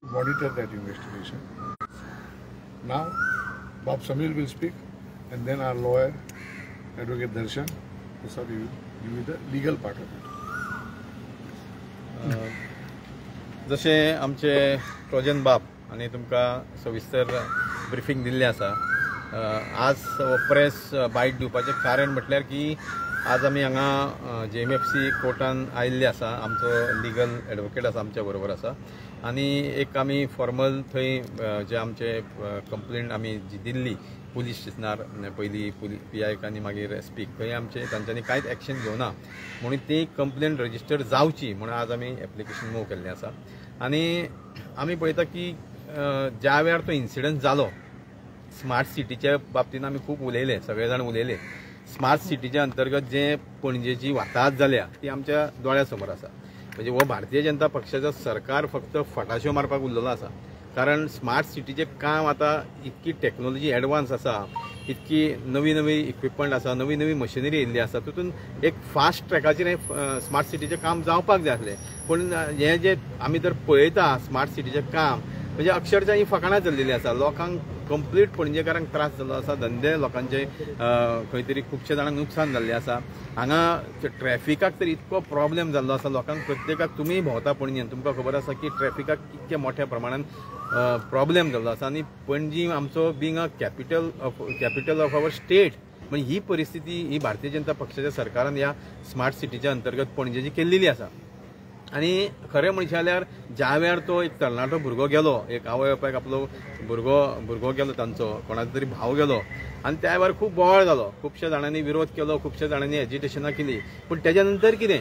Monitor that investigation. Now, Bob Samil will speak, and then our lawyer, Advocate Darshan Prasad, will give you the legal part of it. जशें आमचे Trojan बाब आनी तुमकां सविस्तर briefing दिल्लें आसा, आज प्रेस बायट दिवपाचें कारण म्हटल्यार की आज आमी हांगा JMFC कोर्टान आयिल्ले आसा. आमचो लिगल एडवोकेट आसा, आमच्या बरोबर आसा आनी एक आमी फॉर्मल थंय जे आमचे कंप्लेंट आमी जी दिल्ली पुलीस स्टेशनार, पयली PI आनी मागीर SP, थंय आमचे तांच्यांनी कांयच एक्शन घेवना म्हणून ती कंप्लेंट रजिस्टर जावची म्हणून आज आमी एप्लिकेशन मूव केल्लें आसा. आनी आमी पळयता की ज्या वेळार तो इन्सिडंट जालो, स्मार्ट सिटीच्या बाबतीन आमी खूब उलयले, सगळे जाण उलयले. स्मार्ट सिटीच्या अंतर्गत जे पणजेची वाताहत जाल्या ती आमच्या दोळ्या समोर आसा. म्हणजे हो भारतीय जनता पक्षाचो सरकार फक्त फटाश्यो मारपाक उरलेलो आसा. कारण स्मार्ट सिटीचें काम आतां इतकी टॅक्नोलॉजी एडवान्स आसा, इतकी नवी नवी इक्विपमेंट आसा, नवी नवी मशिनरी येयल्ली आसा, तितून एक फास्ट ट्रॅकाचेर हें स्मार्ट सिटीचें काम जावपाक जाय आसलें. पूण हें जें आमी जर पळयता स्मार्ट सिटीचें काम म्हणजे अक्षरशः ही फकाणां चल्लेली आसा. लोकांक कंप्लीट पणजेकारांक त्रास जाल्लो आसा, धंदे लोकांचे खंय तरी खुबशे जाणांक नुकसान जाल्लें आसा. हांगा ट्रॅफिकाक तर इतको प्रॉब्लेम जाल्लो आसा लोकांक, प्रत्येकाक. तुमी भोंवता पणजेन, तुमकां खबर आसा की ट्रॅफिकाक कितके मोठ्या प्रमाणान प्रॉब्लेम जाल्लो आसा. आनी पणजी आमचो being a capital of our state, म्हणजे ही परिस्थिती ही भारतीय जनता पक्षाच्या सरकारान ह्या स्मार्ट सिटीच्या अंतर्गत पणजेची केल्लेली आसा. आनी खरें म्हणशें जाल्यार ज्या वेळार तो एक तरणाटो भुरगो गेलो, एक आवय बापायक आपलो भुरगो गेलो, तांचो कोणाचो तरी भाव गेलो, आनी त्या वेळार खूब बोवाळ जालो, खुबश्या जाणांनी विरोध केलो, खुबश्या जाणांनी एजिटेशनां केली. पूण तेज्या नंतर कितें,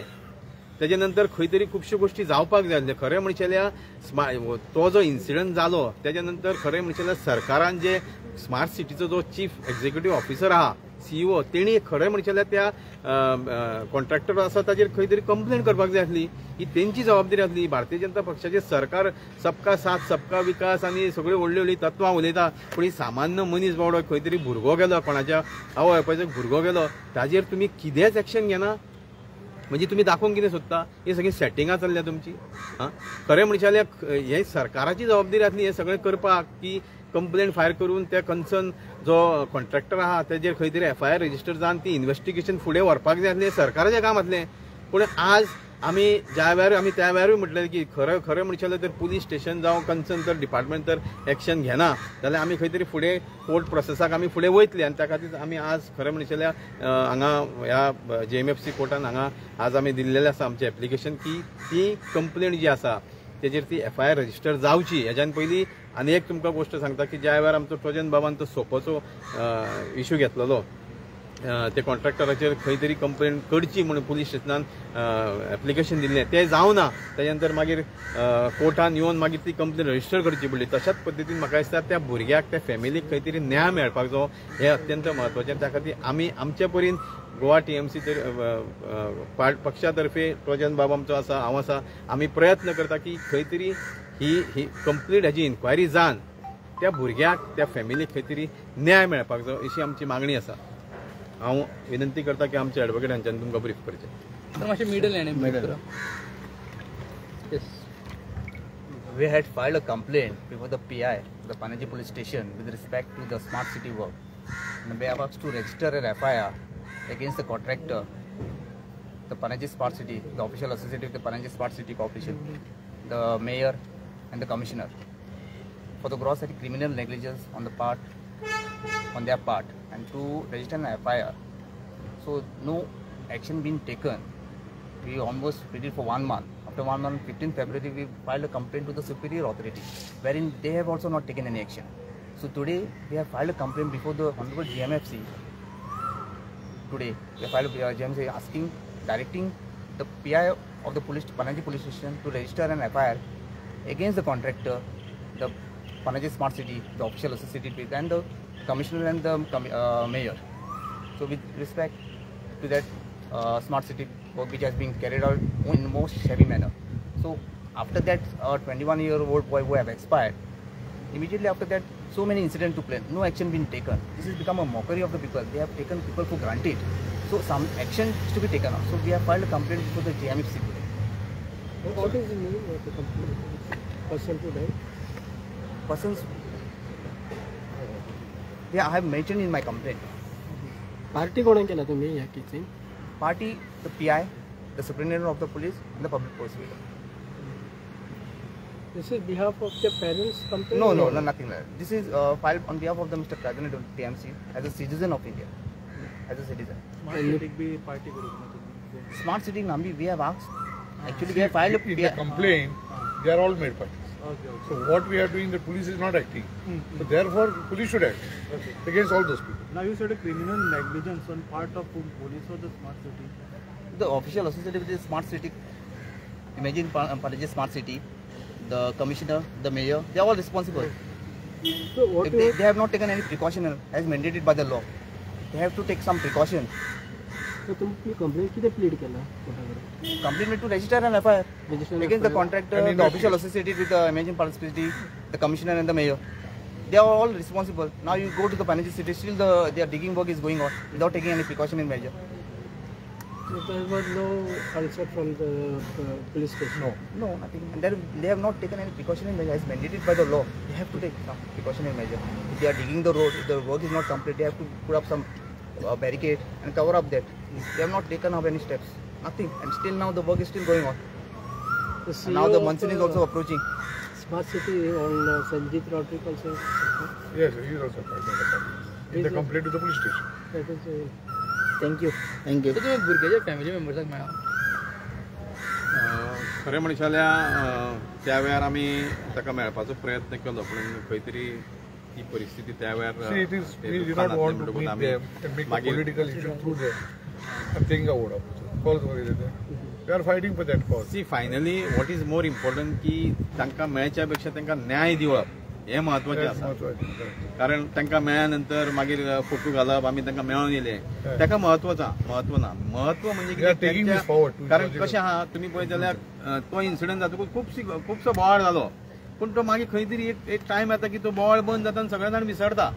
तेज्या नंतर खंय तरी खुबश्यो गोश्टी जावपाक जाय आसल्यो. खरें म्हणशें जाल्यार तो जो इन्सिडंट जालो तेज्या नंतर खरें म्हणशें जाल्यार सरकारान जे स्मार्ट सिटीचो जो चीफ एक्झिक्युटीव ऑफिसर आहा, CEO, तेणी खरें म्हणचें जाल्यार त्या कॉन्ट्रॅक्टर आसा ताजेर खंय तरी कंप्लेन करपाक जाय आसली. ही तेंची जबाबदारी आसली. भारतीय जनता पक्षाचें सरकार सबका साथ सबका विकास आनी सगळ्यो व्हडली व्हडली तत्वां उलयता, पूण ही सामान्य मनीस बावडो खंय तरी भुरगो गेलो, कोणाच्या आवय बापायचो भुरगो गेलो, ताजेर तुमी कितेंच एक्शन घेना. म्हणजे तुमी दाखोवंक कितें सोदता? ही सगळीं सेटिंगां चल्ल्या तुमची. आं, खरें म्हणचें जाल्यार हें सरकाराची जबाबदारी आसली हें सगळें करपाक, की कंप्लेन फायल करून त्या कन्सर्न जो कॉन्ट्रॅक्टर आहा तेजेर खंय तरी FIR register जावन ती इन्वेस्टिगेशन फुडें व्हरपाक जाय आसलें, सरकाराचें काम आसलें. पूण आज आमी ज्या वेळार आमी त्या वेळारूय म्हटलें की खरें खरें म्हणचें जाल्यार तर पुलीस स्टेशन जावं कन्सर्न तर डिपार्टमेंट तर एक्शन घेना जाल्यार आमी खंय तरी फुडें कोर्ट प्रोसेसाक आमी फुडें वयतले. आनी त्या खातीर आमी आज खरें म्हणचें जाल्यार हांगा ह्या JMFC कोर्टान हांगा आज आमी दिल्लेलें आसा आमचें एप्लिकेशन की ती कंप्लेन जी आसा तेजेर ती FIR register जावची. हेज्यान पयलीं आनी एक तुमकां गोश्ट सांगता की ज्या वेळार आमचो ट्रोजन बाबान तो सोपोचो इशू घेतलेलो, ते कॉन्ट्रॅक्टराचेर खंय तरी कंप्लेन करची म्हणून पुलीस स्टेशनान एप्लिकेशन दिल्लें, तें जावना. तेज्या नंतर मागीर कोर्टान येवन मागीर ती कंप्लेन रजिस्टर करची पडली. तशाच पद्दतीन म्हाका दिसता त्या भुरग्याक, त्या फॅमिलीक खंय तरी न्याय मेळपाक जायो, हें अत्यंत म्हत्वाचें. त्या खातीर आमी आमचे परीन गोवा TMC तर पक्षा तर्फे ट्रोजन बाब आमचो आसा, हांव आसा, आमी प्रयत्न करता की खंय तरी ही कंप्लीट हेजी इन्क्वायरी जावन त्या भुरग्याक, त्या फॅमिलीक खंय तरी न्याय मेळपाक जायो अशी आमची मागणी आसा. हांव विनंती करता की आमचे एडवोकेट हांच्यान तुमकां ब्रीफ करचें. मातशें middle. We had filed a complaint before the PI, the Panaji police station, with respect to the smart city work. And we have asked to register an FIR against the contractor, the Panaji Smart City, the official associated with the Panaji Smart City Corporation, the mayor and the commissioner, for the gross and criminal negligence on their part, and to register an FIR. So no action been taken. We almost waited for 1 month. After 1 month, 15th February, we filed a complaint to the superior authority, wherein they have also not taken any action. So today we have filed a complaint before the Honorable GMFC. Today we have filed a GMFC asking, directing the PI of the police, Panaji police station, to register an FIR against the contractor, the Panaji Smart City, the official associated with, and the commissioner and the mayor. So with respect to that smart city work which has been carried out in most shabby manner. So after that, 21-year-old boy who have expired, immediately after that, so many incidents took place, no action been taken. This has become a mockery of the people. They have taken people for granted. So some action is to be taken up. So we have filed a complaint before the JMFC today. What is the name of the complaint? person who died? Persons, yeah, I have mentioned in my complaint. Party कोणाक केला तुम्ही ह्या casein? Party, the PI, the superintendent of the police and the public prosecutor. This is behalf of the parents complaint? No, no, no, nothing like that. This is filed on behalf of the Mr. President of TMC as a citizen of India, as a citizen. Smart city be party करू. Smart city Nambi, we have asked. Actually, we have filed a in the complaint. They are all made parties. Okay, okay. So what we are doing, the police is not acting. So therefore, police should act against all those people. Now you said a criminal negligence on part of whom, police or the smart city? The official associated with the smart city, imagine Panaji smart city, the commissioner, the mayor, they are all responsible. So what if they have not taken any precaution as mandated by the law. They have to take some precaution. So तुम्ही complaint किती plead केला? Complaint to register an FIR against the contractor, the official associated with the Imagine Panaji City, the commissioner and the mayor. They are all responsible. Now you go to the Panaji city, still their digging work is going on without taking any precautionary measure. So there was no answer from the police station? No. No, nothing. And they have not taken any precautionary measure as mandated by the law. They have to take some precautionary measure. If they are digging the road, if the work is not complete, they have to put up some barricade and cover up that. They have not taken up any steps. Nothing. And still now the work is still going on. And now the monsoon is also approaching. Smart City on Sanjit Rodriguez also. Yes, he is also part of the complaint. In the complaint to the police station. That is, Thank you. Thank you. तुम्ही भुरग्याच्या family मेंबर्साक मेळा? खरें म्हणशात जाल्यार त्या वेळार आमी ताका मेळपाचो प्रयत्न केलो, पूण खंय तरी ती परिस्थिती त्या वेळार see finally what is more important की तांकां मेळच्या पेक्षा तांकां न्याय दिवप हें म्हत्वाचें आसा. कारण तांकां मेळ्ळ्या नंतर मागीर फोटो घालप आमी तांकां मेळोन येयले ताका म्हत्व ना. म्हत्व म्हणजे कितें, कारण कशें आहा तुमी पळयत जाल्यार तो इन्सिडंट जातकूच खुबसो बोवाळ जालो, पूण तो मागीर खंय तरी एक टायम येता की तो बोवाळ बंद जाता आनी सगळे जाण विसरता.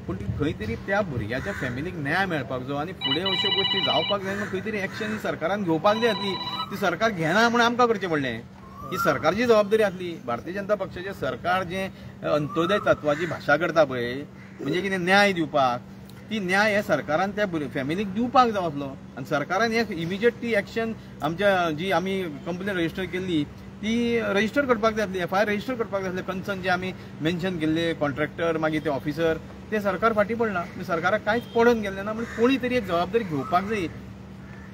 पूण खंय तरी त्या भुरग्याच्या फॅमिलीक न्याय मेळपाक जाय आनी फुडें अश्यो गोश्टी जावपाक जाय म्हणून खंय तरी एक्शन सरकारान घेवपाक जाय आसली. ती सरकार घेना म्हणून आमकां करचें पडलें. ही सरकारची जबाबदारी आसली. भारतीय जनता पक्षाचें सरकार जें अंत्योदय तत्वाची भाशा करता पळय, म्हणजे कितें न्याय दिवपाक, ती न्याय हे सरकारान त्या फॅमिलीक दिवपाक जाय आसलो. आनी सरकारान हे इमिजिएट ती एक्शन आमच्या जी आमी कंप्लेन रजिस्टर केल्ली ती रजिस्टर करपाक जाय आसली, एफआयआर रजिस्टर करपाक जाय आसले. कन्सर्न जे आमी मेन्शन केल्ले कॉन्ट्रॅक्टर मागीर ते ऑफिसर, ते सरकार फाटीं पडलां. सरकाराक कांयच पडून गेल्लें ना. म्हणजे कोणी तरी एक जबाबदारी घेवपाक जाय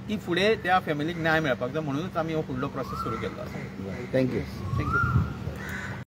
की फुडें त्या फॅमिलीक न्याय मेळपाक जाय, म्हणूनच आमी हो फुडलो प्रोसेस सुरू केल्लो आसा. Thank you. Thank you.